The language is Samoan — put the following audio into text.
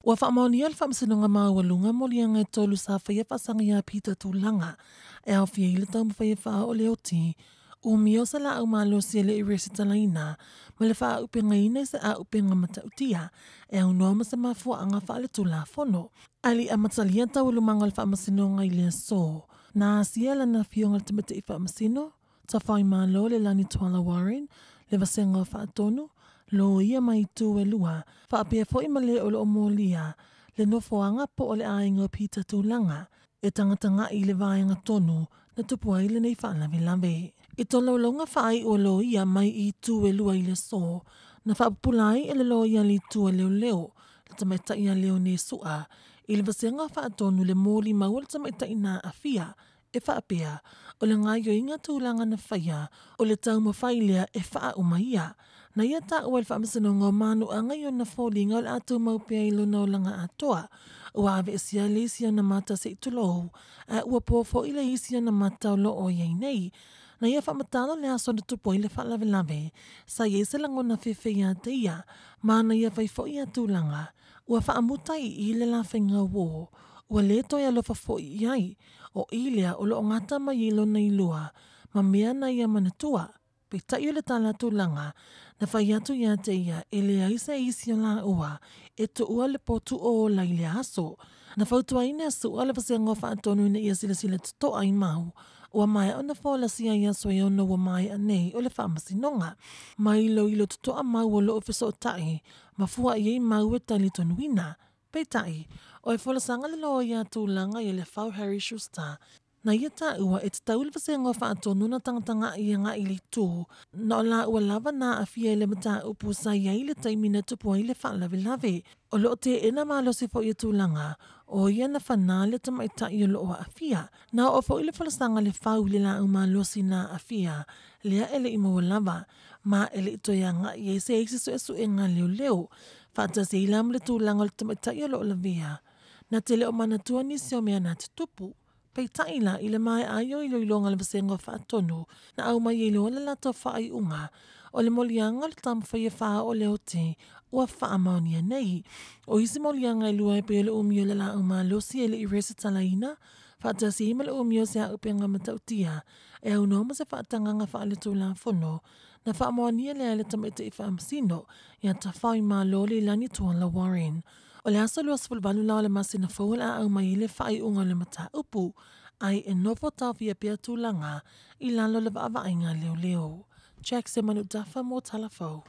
Ua faamaonia le Faamasinoga Maualuga moliaga e tolu sa faia faasaga ia Peter Tulaga e aofia ai le taumafai e faaoo le oti, umia o se laau malosi e le i resitalaina ma le faaauupegaina i se auupega matautia e aunoa ma se mafuaaga faaletulafono. Ae le i amatalia taualumaga o le Faamasinoga i le aso, na asia lana afioga i le Tamaitai Faamasino, Tafaimalo Leilani Tuala Warren, le Vasega o Faatonu, Loia ma itu e lua, faapea foi ma le o lo o molia le nofoaga po o le aiga o Peter Tulaga e tagatagai i le vaega tonu na tupu ai lenei faalavelave. I tolaulauga faaiu a loia mai itu e lua i le aso, na faapupula ai e le loia a le itu a leoleo, le tamaitai ia Leone Sua, i le Vasega Faatonu le molimau a le tamaitai na aafia, e faapea, o le gaoioiga tulaga na faia, o le taumafai lea e faauma ia. Na ia taua e le Faamasinoga o manuaga i ona foliga o le a tumau pea i lona olaga atoa. Ua aveesea le isi ona mata se i tulou, ae ua po foi le isi ona mata o lo o i ai nei. Na ia faamatala le aso na tupu ai le faalavelave, sa i ai se lagona fefe ia te ia, ma na ia fai foi ia tulaga, ua faamuta i i le lafiga uō, ua lē toe alofa foi i ai, o i lea o lo o gata mai ai lona iloa ma mea na ia manatua. Peitai o le tala tulaga na fai atu ia te ia e leai se isi o laua e tuua le potu o ola i lea aso. Na fautuaina e Su'a le Vasega o Faatonu ina ia silasila totoa i mau ua maea ona folasia i aso e ono ua maea nei o le Faamasinoga. Ma iloilo totoa mau o lo o fesootai ma fua i ai mau e talitonuina. Peitai, o e folasaga le loia tulaga ia Lefau Harry Schuster, na ia taua e tatau i le Vasega o Faatonu ona tagatagai agai i le itu na o laua lava na aafia i le mataupu sa i ai i le taimi na tupu ai le faalavelave. O lo o teena malosi foi e Tulaga, o ia na fanā le tamaitai o lo o aafia. Na oo foi le folasaga a Lefau i le laau malosi na aafia, lea e le i maua lava, ma e le i toe agai i ai se isi suesuega a leoleo. Faatasi ai la ma le tulaga o le tamaitai o lo o lavea, na te le o manatua nisi o mea na tutupu. Peitai la, i le maea ai o iloiloga a le Vasega o Faatonu, na aumai ai loa le latou faaiuga, o le moliaga o le taumafai e faaoo le oti ua faamaonia nei. O isi moliaga e lua e pei o le umi o le laau malosi e le i resitalaina, faatasi ai ma le umi o se auupega matautia e aunoa ma se faatagaga faaletulafono, na faamaonia lea e le Tamaitai Faamasino ia Tafaoimalo Leilani Tuala Warren. O le aso 28 la o le masina fou o le a aumai ai le faaiuga o le mataupu, ai e nofo taofia pea tulaga i lalo o le vaavaaiga a leoleo. Jack Semanutafa mo Tala Fou.